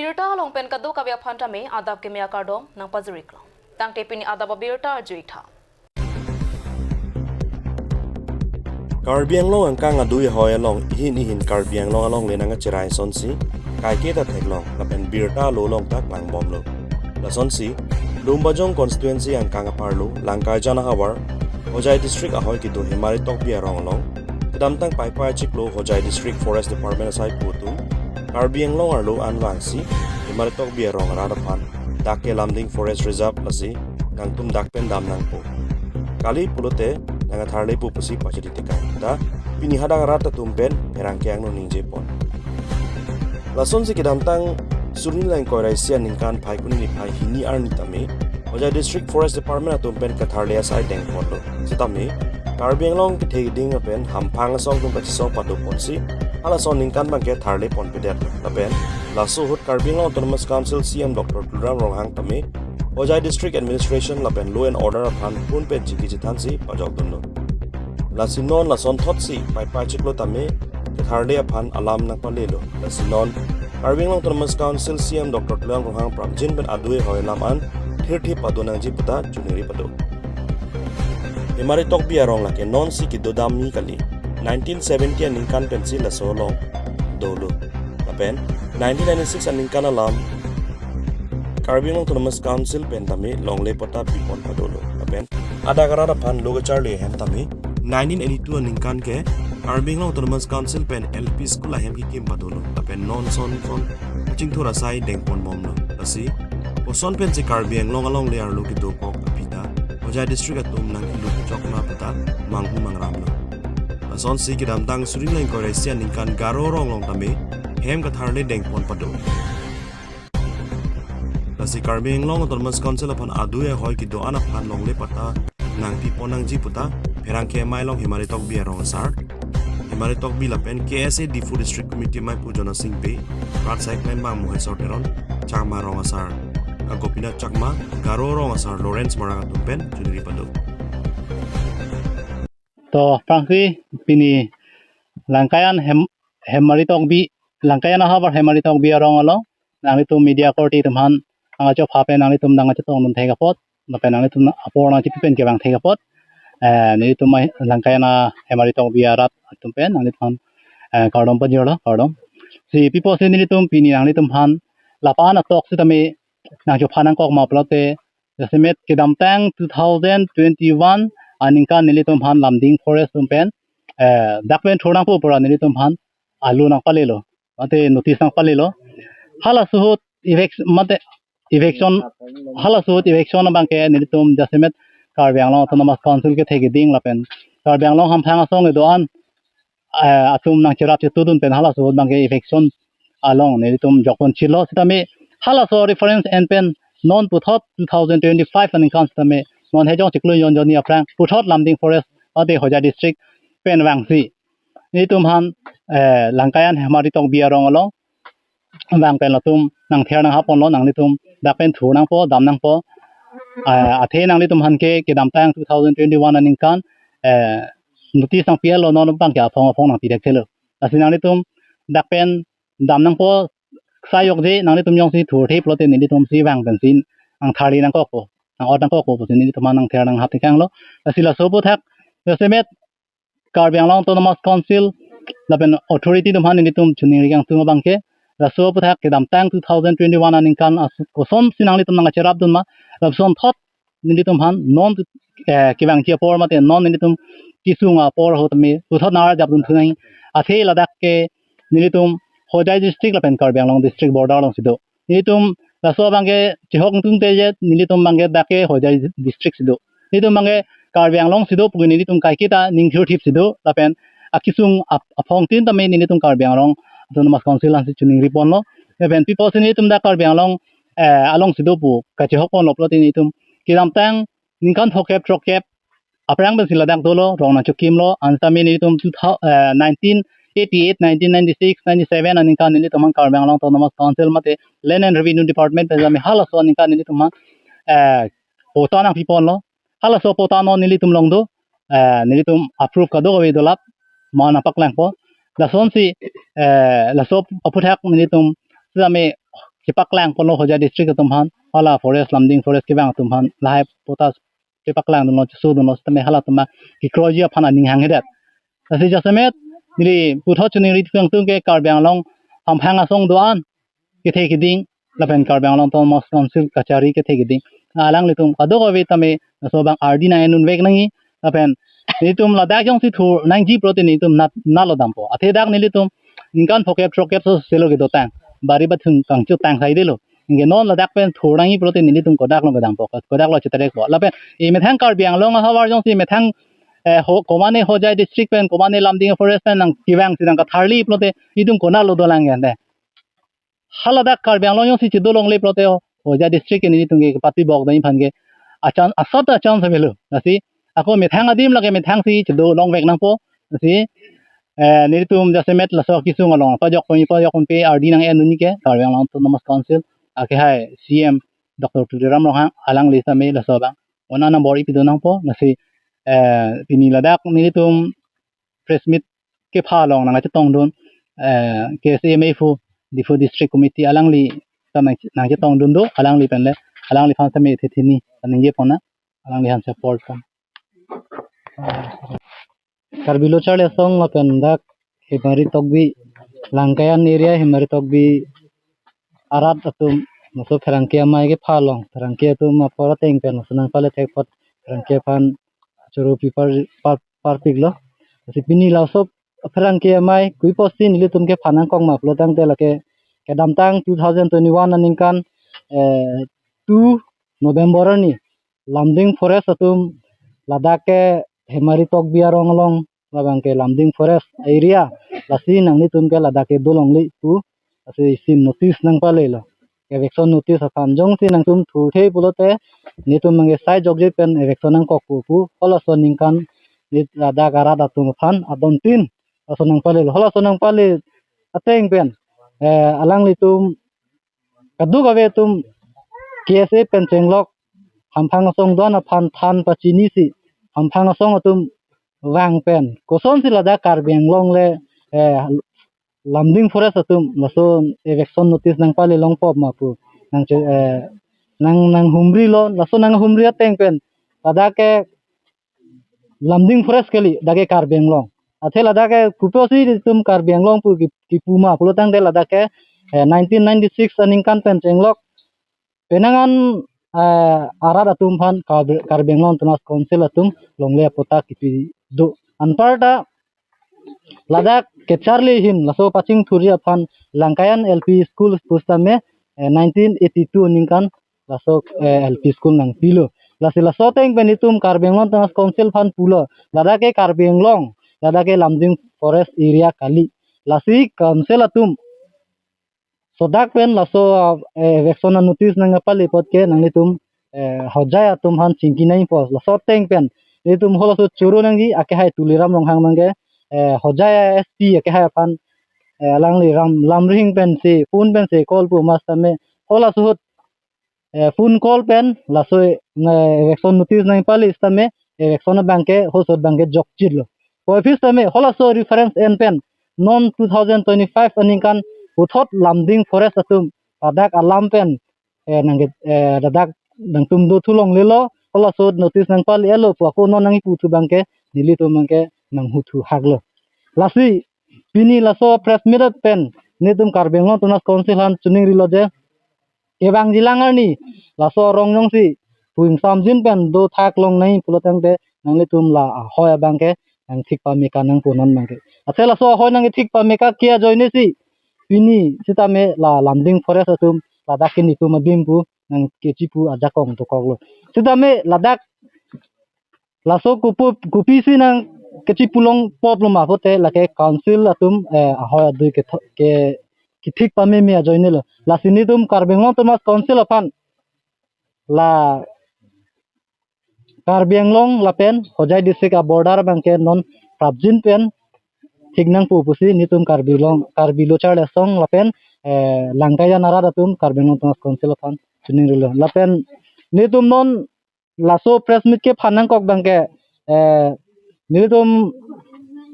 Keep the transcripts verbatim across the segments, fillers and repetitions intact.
Birta along pen kadokave aphan tame adap keme akardom nangpajiriklo. Tangte pini adap abirta arju-ik tha. Karbi Anglong angkang adui ahoi along ihin ihin Karbi Anglong alongle nangkacherai asonsi kaike ta theklong lapen birta alo along ta klangbomlo. Lasonsi Lumbajong constituency angkang aparlo Langkaijan ahavar Hojai district ahoi kedo Hemari Tokbi arong along kedamtang Paipai achiklo Hojai District Forest Department asaipu atum Karbi Anglong arlo an vangsi Hemari Tokbi arong arat aphan dak ke Lumding Forest Reserve lasi nangtum dak pen dam nangpo kali pulote nangkatharle pu pusi pachiri tekang ta pini hadak arat atum pen pherangke angno ningjepon. Lasonsi kedamtang suri neli ingkoi ra isi aningkan Phaikuni niphai hini arni tame Hojai District Forest Department atum pen katharle asai dengponlo. Sitame Karbi Anglong kethe keding lapen hamphang asong atum kachesong padoponsi halaso aningkan abangke tharle ponpedet lapen laso ahut Karbi Anglong Autonomous Council C E M Doctor Tuliram Ronghang tame Hojai District Administration lapen Law and Order aphan phone pen chingki chethansi pajokdunlo. Lasi non lasonthotsi Paipai achiklo tame ketharle aphan alam nangpalelo. Lasi non Karbi Anglong Autonomous Council C E M Doctor Tuliram Ronghang prapjin pen adui ahoi alam an thirthip pado nangji puta chuningri pado. Hemari Tokbi arong lake nonsi kedo damji kali. Nineteen seventy aningkan pensi laso along dolo. Lapen nineteen ninety-six aningkan alam Karbi Anglong Autonomous Council pen tame longle patta pipon padolo. Lapen adak arat aphan lo kacharli ahem tame nineteen eighty-two aningkan ke Karbi Anglong Autonomous Council pen L P school ahem kekim padolo. Lapen non son son kachingthur asai dengponbomlo. Lasi koson pensi Karbi Anglong alongle arlo kedokok aphi ta Hojai district atum nangkilu chokma puta manghu mangramlo. Lasonsi kedamtang suri neli ingkoi ra isi aningkan Garo arong along tame hem katharle dengpon pado. Lasi Karbi Anglong Autonomous Council aphan adui ahoi kedo-an aphan longle patta nangpipon nangji puta pherangke amei along Hemari Tokbi arong asar, Hemari Tokbi lapen K S A Diphu District Committee amei pu Jona Singpei, rat saiklem bang Mohesor Teron, Chakma arong asar Gopinath Chakma, Garo arong asar Lawrence Marak atum pen chuningri pado. To, aphrangsi pini Langkaijan Hem-, Hemari Tokbi, Langkaijan ahavar Hemari Tokbi arong along nanglitum media korte atum aphan nangkachopha pen nanglitum nangkachetongdun thek apot, lapen nanglitum apor nangchipi pen kevang thek apot, eh, nelitum mai Langkaijan a Hemari Tokbi arat atum pen nanglitum aphan, eh, kardom pajirlo, kardom. Si pi apotsi nelitum pini nanglitum aphan lapu-an atok sitame nangchopha nangkok ma pulote, jasemet kedamtang two thousand twenty-one aningkan nelitum aphan Lumding Forest atum pen, eh, dak pen thur nangpo pura nelitum aphan alo nangpalelo, mate notice nangpalelo. Halaso ahut eviction, mate eviction, halaso ahut eviction abangke nelitum jasemet Karbi Anglong Autonomous Council kethe keding lapen Karbi Anglong hamphang asong kedo-an, eh, atum nangcherap chetudun pen halaso ahut abangke eviction along nelitum jokpon chilo sitame halaso reference en pen non puthot two thousand twenty-five aningkan sitame non Hejong chiklo jon jonni aphrang puthot Lumding Forest mate Hojai district pen vangsi nelitum aphan, eh, Langkaijan Hemari Tokbi arong along vang pen latum nangther nanghap ponlo, nanglitum dak pen thur nangpo, dam nangpo. Eh, athe nanglitum aphan ke kedamtang two thousand twenty-one aningkan, eh, notice nangpi-etlo, non abangke aphong aphong nangpi thekthelo. Lasi nanglitum dak pen dam nangpo, sai jokje, nanglitum jongsi thurthe pulote nelitumsi vang pensi nangtharli nangkokpo, nang-ot nangkokpo pusi nelitum aphan nangther nanghap tekanglo. Lasi laso aphuthak jasemet Karbi Anglong Autonomous Council lapen authority atum aphan nelitum choningri kangtung abangke, laso aphuthak kedamtang two thousand twenty-one aningkan as-, kosonsi nanglitum nangkacherapdun ma, lasonthot nelitum aphan non, eh, kevangji apor mate non nelitum kesung apor ahut tame puthot nangarjapdun thu nangji. Athe ladak ke nelitum Hojai district lapen Karbi Anglong district border alongsi do. Nelitum laso abangke chehok ingtungte je nelitum abangke dak ke Hojai district si do. Nelitum abangke Karbi Anglong si do pu nelitum kaiketa ning thurthip si do. Lapen akesung ap-, aphongtin tame nelitum Karbi Anglong Autonomous Council ansi choningri ponlo. Lapen pi apotsi nelitum dak Karbi Anglong, eh, along si do pu kachehok ponlo pulote nelitum kedamtang ningkan phokep throkkep aphrang pensi ladak dolo, rong nangchokimlo, ansi tame nelitum two thou-, eh, nineteen eighty-eight, nineteen ninety-six, ninety-seven aningkan nelitum aphan Karbi Anglong Autonomous Council mate Land and Revenue Department pen tame halaso aningkan nelitum aphan, eh, patta nangpiponlo. Halaso patta non nelitum along do, eh, nelitum approve kadokave dolap, ma nangpaklangpo. Lasonsi, eh, laso aphuthak nelitum sitame chepaklang ponlo Hojai district atum aphan, hala forest, Lumding forest kevang atum aphan lahai patta chepaklang dunlo, cheso dunlo, sitame halatum akekroiji aphan aning hanghedet. Lasi jasemet neli puthot choningri thu nangtum ke Karbi Anglong hamphang asong do-an kethe keding lapen Karbi Anglong Autonomous Council kachari kethe keding, alanglitum kadokave tame laso abang ardi nang-en unvek nangji. Lapen nelitum ladak jongsi thur nangji pulote nelitum nat nalo dampo. Athe dak nelitum ningkan phokep throkkep so selo kedotang, bari bathung kangchutang saidelo. Anke non ladak pen thur nangji pulote nelitum kodak lo kedampo, kodak lo cheterekpo. Lapen emethang Karbi Anglong ahavar jongsi emethang, eh, ho, komatne Hojai district pen, komatne Lumding forest pen nangkevang si nangkatharli pulote itum konatlo dolang ke ante. Haladak Karbi Anglong jongsi chedo longle pulote Hojai district ke nelitum ke pati bok dai aphan ke achan asat achan samelo. Lasi ako methang adim lake methang si chedo longvek nangpo. Lasi, eh, nelitum jasemet laso kesung along pajok pon pajok ponpe ardi nang-en unji ke Karbi Anglong Autonomous Council akehai C M Doctor Tuliram Ronghang alangli sitame laso abang ona nang bor-i pido nangpo. Lasi, eh, pini ladak nelitum press meet kepha along nangchetongdun, eh, K S A M A phu Diphu District Committee alangli ta nang nangchetongdun do, alangli penle, alangliphan sitame thethini ningje pon nang, alangliphan support pon. Karbi Lo Charli Asong lapen dak Hemari Tokbi, Langkayan area Hemari Tokbi arat atum laso pherangke amei kepha along, pherangke atum apor ateng pen laso nangpale thek apot pherangke aphan choro pi par par parpiklo. Lasi pini laso pherangke amei kopi apotsi nelitum kepha nangkok ma pulo tangte lake kedamtang two thousand twenty-one aningkan, eh, two November arni Lumding forest atum ladak ke Hemari Tokbi arong along, labang ke Lumding forest area, lasi nanglitum ke ladak ke do longle pu, lasi isi notice nangpalelo. Eviction notice aphan, jongsi nangtum thurthe pulote nelitum abang ke sai jokje pen eviction nangkok pu pu, halaso aningkan neli ladak arat atum aphan adontin laso nangpalelo. Halaso nangpale ateng pen, eh, alanglitum kadokave atum K S A pen chenglok hamphang asong do-an aphan than pachinisi hamphang asong atum vang pen kosonsi ladak Karbi Anglong le, eh, Lumding forest atum laso eviction notice nangpale longpo ma pu nang che, eh, nang nanghumrilo, laso nanghumri ateng pen ladak ke Lumding forest kali, dak ke Karbi Anglong. Athe ladak ke kopi apotsi itum Karbi Anglong pu ki, kipu ma pulo tangte ladak ke, eh, nineteen ninety-six aningkan pen chenglok penang an, eh, arat atum aphan Karbi, Karbi Anglong Autonomous Council atum longle apatta kipi do. Anparta ladak kecharli ahin laso pachingthurji aphan Langkayan L P school pusitame, eh, nineteen eighty-two aningkan laso, eh, L P school nangpilo. Lasi laso ateng pen itum Karbi Anglong Autonomous Council aphan pulo, ladak ke Karbi Anglong, ladak ke Lumding forest area kali. Lasi council atum sodak pen laso, eh, eviction notice nangpale apot ke nanglitum, eh, Hojai atum aphan chingki nangpo, laso ateng pen itum halaso choro nangji, akehai Tuliram Ronghang abang ke, eh, Hojai S P akehai aphan, eh, alangli ram lamrihing pensi phone pensi call pu ma sitame halaso ahut, eh, phone call pen laso, eh, eviction notice nangpale sitame eviction abang ke halaso ahut abang ke jokchitlo. Kopi apotsi sitame halaso reference en pen non two thousand twenty-five aningkan puthot Lumding forest atum ladak alam pen, eh, nang, eh, ladak nangtum dothu longlelo, halaso ahut notice nangpale-elo pu ako non nangkipu thu abang ke nelitum abang ke nanghuthu haklo. Lasi pini laso press meet pen nelitum Karbi Anglong Autonomous Council aphan choningrilo je kevangji lang arni laso arong jongsi pu ingsamjin pen dothak longnoi pulo tangte nanglitum la ahoi abang ke nangthik pame ka nangpo non abang ke. Athe laso ahoi nangkethik pame ka ke ajoinesi pini sitame la Lumding forest atum ladak ke nelitum adim pu nangkechipu ajakong dokoklo. Sitame ladak laso kopi, kopi apotsi nangkechipu longpo pulo ma pulote lake council atum, eh, ahoi adui ketho, ke, kethik pameme ajoinelo. Lasi nelitum Karbi Anglong Autonomous Council aphan la Karbi Anglong lapen Hojai district a-border abang ke non prapjin pen thik nangpo pusi nelitum Karbi Anglong, Karbi Lo Charli Asong lapen, eh, Langkayan arat atum Karbi Anglong Autonomous Council aphan choningrilo. Lapen nelitum non laso press meet kepha nangkok abang ke, eh, nelitum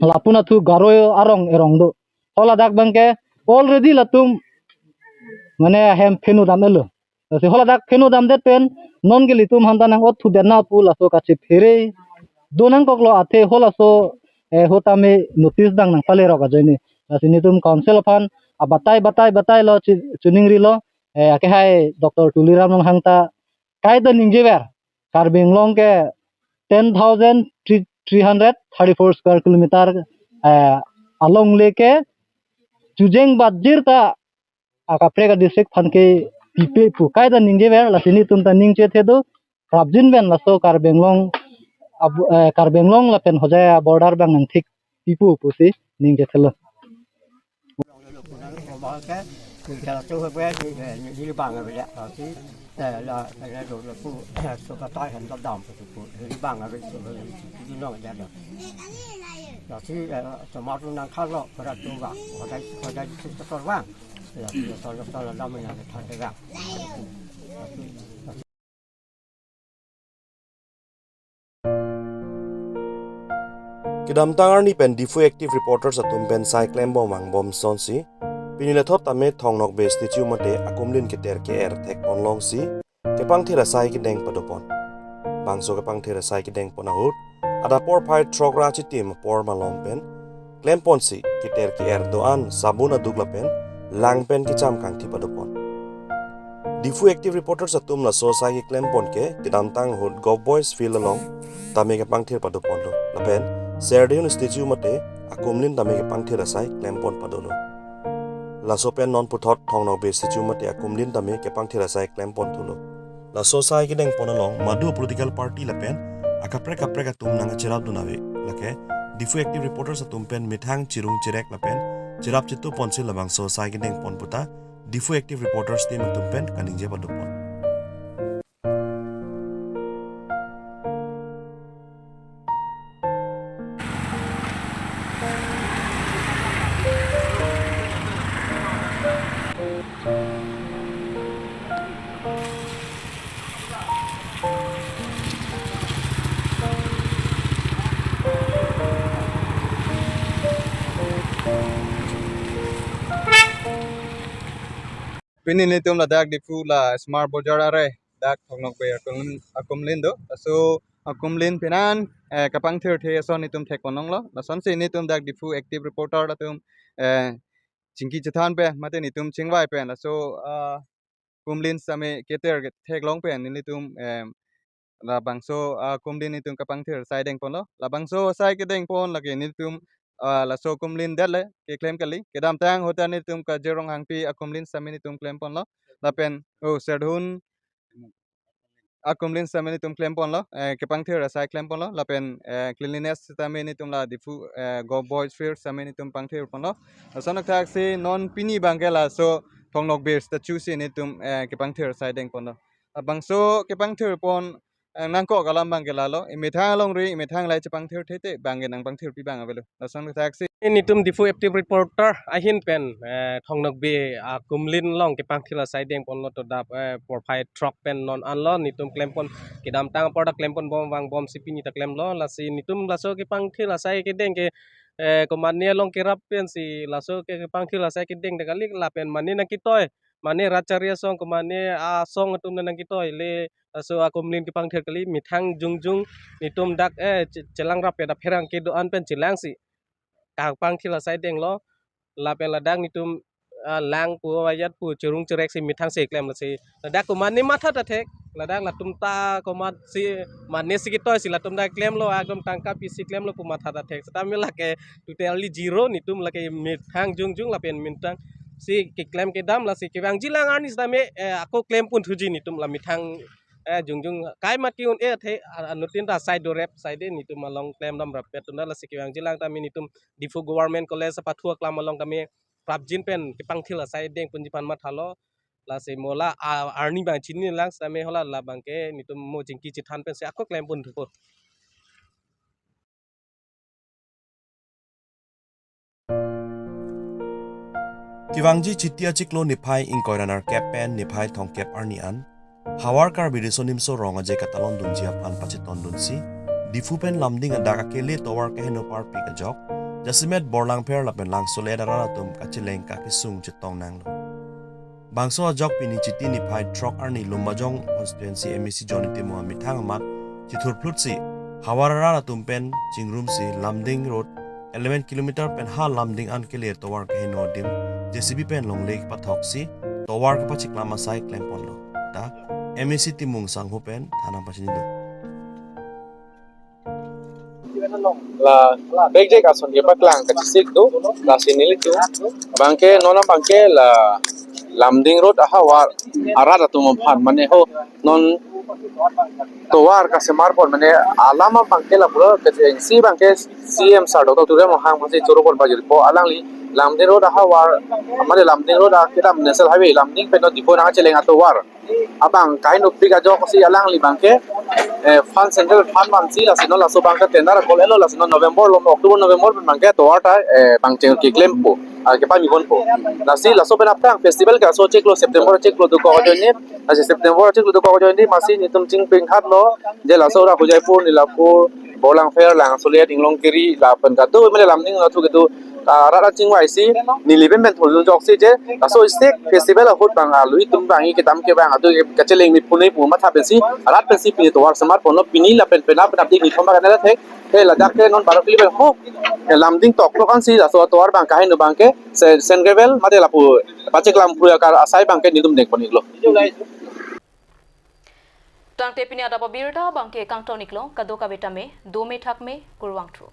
lapu-an athu Garo arong erong do. Haladak abang ke already latum mane ahem pheno dam-etlo. Lasi haladak pheno damdet pen non ke ilitum aphan ta nang-ot thudet na pu laso kachephere do nangkoklo, athe halaso, eh, ahut tame notice abang nangpalerok ajoine. Lasi nelitum council aphan abatai batai batailo chi-, chiningrilo, eh, akehai Doctor Tuliram Ronghang ta kaita ningjever, Karbi Anglong ke ten thousand three hundred thirty-four square kilometer, eh, alongle ke chujeng batjir ta akaprek a-district aphan ke pipe pu kaita ningjever, lasi nelitum ta ningchethe do, prapjin pen laso Karbi Anglong ab-, eh, Karbi Anglong lapen Hojai a-border abang nangthik pipo pusi ningchethelo. Kedamtang arni pen Diphu Active Reporters atum pen sai klembom vangbom asonsi, pini lethot tame Thong Nokbe statue mate akumlin keter ke-er thekpon longsi, kepangthir asai kedeng padopon. Bangso kepangthir asai kedengpon ahut, adap porphai throk ra chitim apor malom pen klemponsi, keter ke-er do-an sabun aduk lapen lang pen kecham kangthi padopon. Diphu Active Reporters atum laso asai keklempon ke kedamtang ahut Govt Boys Field along tame kepangthir padoponlo. Lapen Serdihun statue mate akumlin tame kepangthir asai klempon padolo. Laso pen non puthot Thong Nokbe statue mate akumlin tame kepangthir asai klempon thulo. Laso asai kedengpon along madu political party lapen akaprek kaprek atum nangcherapdun ave. Lake Diphu Active Reporters atum pen methang chirung chirek lapen cherap chituponsi labangso asai kedengpon puta Diphu Active Reporters team atum pen kaningje padopon. Pini nelitum ladak Diphu la Smart Bazar arei dak Thong Nokbe akumlin, akumlin do. Laso akumlin pen an, eh, kepangthirthe ason nelitum thekpon longlo. Lasonsi nelitum dak Diphu Active Reporter atum, eh, chingki chethan pen mate nelitum chingvai pen laso, ah, akumlin sitame keter ke theklong pen nelitum, eh, labangso, ah, akumlin nelitum kepangthir asai dengponlo. Labangso asai kedengpon lake nelitum, ah, laso akumlin det le keklem kali. Kedamtang ahut ta nelitum Kajir Ronghangpi akumlin sitame nelitum klemponlo. Lapen, oh, Serdihun akumlin sitame nelitum klemponlo, eh, kepangthir asai klemponlo. Lapen, eh, cleanliness sitame nelitum la Diphu, eh, Govt Boys Field sitame nelitum pangthirponlo. Lason athaksi non pini abangke laso Thong Nokbe statue si nelitum, eh, kepangthir asai dengponlo. Labangso kepangthirpon, eh, nangkok alam abangke lalo, emethang alongri, emethang lahai chepangthirthe te abangke nangpangthirpi abang avelo. Lason athaksi. Nelitum Diphu Active Reporter ahin pen, eh, Thong Nokbe akumlin along kepangthir asai dengponlo to adap, eh, porphai throk pen non anlo nelitum klempon kedamtang apor ta klemponbom vangbomsi pini ta klemlo. Lasi nelitum laso kepangthir asai kedeng ke, eh, komatne along kerap pensi laso ke kepangthir asai kedeng ta kali lapen mane nangketoi, mane rat chari asong, komatne asong atum nangketoi le laso akumlin kepangthir kali, methang jongjong nelitum dak, eh, che-, chelangrap pen dak pherangke do-an pen chelangsi kepangthir asai denglo. Lapen ladak nelitum, ah, lang pu, ayat pu, chirung chirek si methang si klemlo si. Ladak komatne matha ta thek. Ladak latum ta komatsi mane si ketoisi latum ta klemlo, ekdom tangka pisi klemlo pu matha ta thek. Sitame lake totally zero nelitum lake methang jongjong lapen methang si keklem kedam lasi kevangjilang arni sitame, eh, ako klempon thuji nelitum la methang, eh, jongjong kaimat ke-un-e athe, ah, anuttin ta asai dorep asai de nelitum along klemdam rappet atum ta lasi kevangjilang tame nelitum Diphu Government College apathu aklam along tame prapjin pen kepangthir asai dengponji aphan mathalo. Lasi mo la, ah, arni abang chinilang sitame hala labangke nelitum mo chingki chethan pensi ako klempon thupo. Kevangji Chiti achiklo niphai ingkoi ra nerkep pen niphai thomkep arni an Havar Karbi Riso Nimso Rong Aje katalondunji aphan pachetondunsi, Diphu pen Lumding adak akele tovar keheno parpik ajok, jasemet Borlangpher lapen Langsolet arat atum kacheleng kakesung chetong nanglo. Bangso ajok pini Chiti niphai throk arni Lumbajong constituency M A C Johnny Timung amethang amat chithurphlutsi havar arat atum pen chingrumsi Lumding Road eleven kilometer pen ha Lumding an kele tovar kaheno adim J C B pen longle pathoksi tovar kapachiklam asai klemponlo ta M A C Timung sangho pen thanam pachini do. La bek jek ason kepaklang kachisik do, lasi nelitum abangke non abangke la Lumding Road ahavar arat atum aphan mane ho non tovar kasemar pon mane alam abangke la pura kejengsi abangke C M sir Doctor Tuliram Ronghang pusi choro pon pajirpo alangli Lumding Road ahavar mane Lumding Road a kedam National Highway Lumding pen non Diphu nangcheleng atovar abang kahin upik ajoksi alangli abangke eh, fund, central fund vansi lasi non laso abangke tender call elo lasi non November lo October November pen abangke tovar ta eh, bang cheng keklempo, ah, kepamiponpo. Lasi laso pen aphrang festival ke laso chiklo September chiklo dokok ajoine, lasi September chiklo dokok ajoine masi nelitum chingping hatlo je laso ra Hojaipur, Nilapur, Borlangpher, Langsolet, Inglongkiri lapen kado mane Lumding laso kedo ah, rat chingvaisi neli pen pen thurjun ajoksi je laso state festival ahut abang alui atum abang kedam ke abang atu kacheleng mi pune pu matha pensi rat pensi pini tovar semar ponlo pini lapen penap penap di ni thoma kana thek he ladak ke non baro kili pen ho Lumding toklok ansi laso tovar abang kaheno abangke se- sand gravel mate lapu pachiklam pura kar asai abangke nelitum dengpon-iklo. Tangte pini adap abirta abangke kangton-iklo, kadokave tame dome thakme, kurvangthu.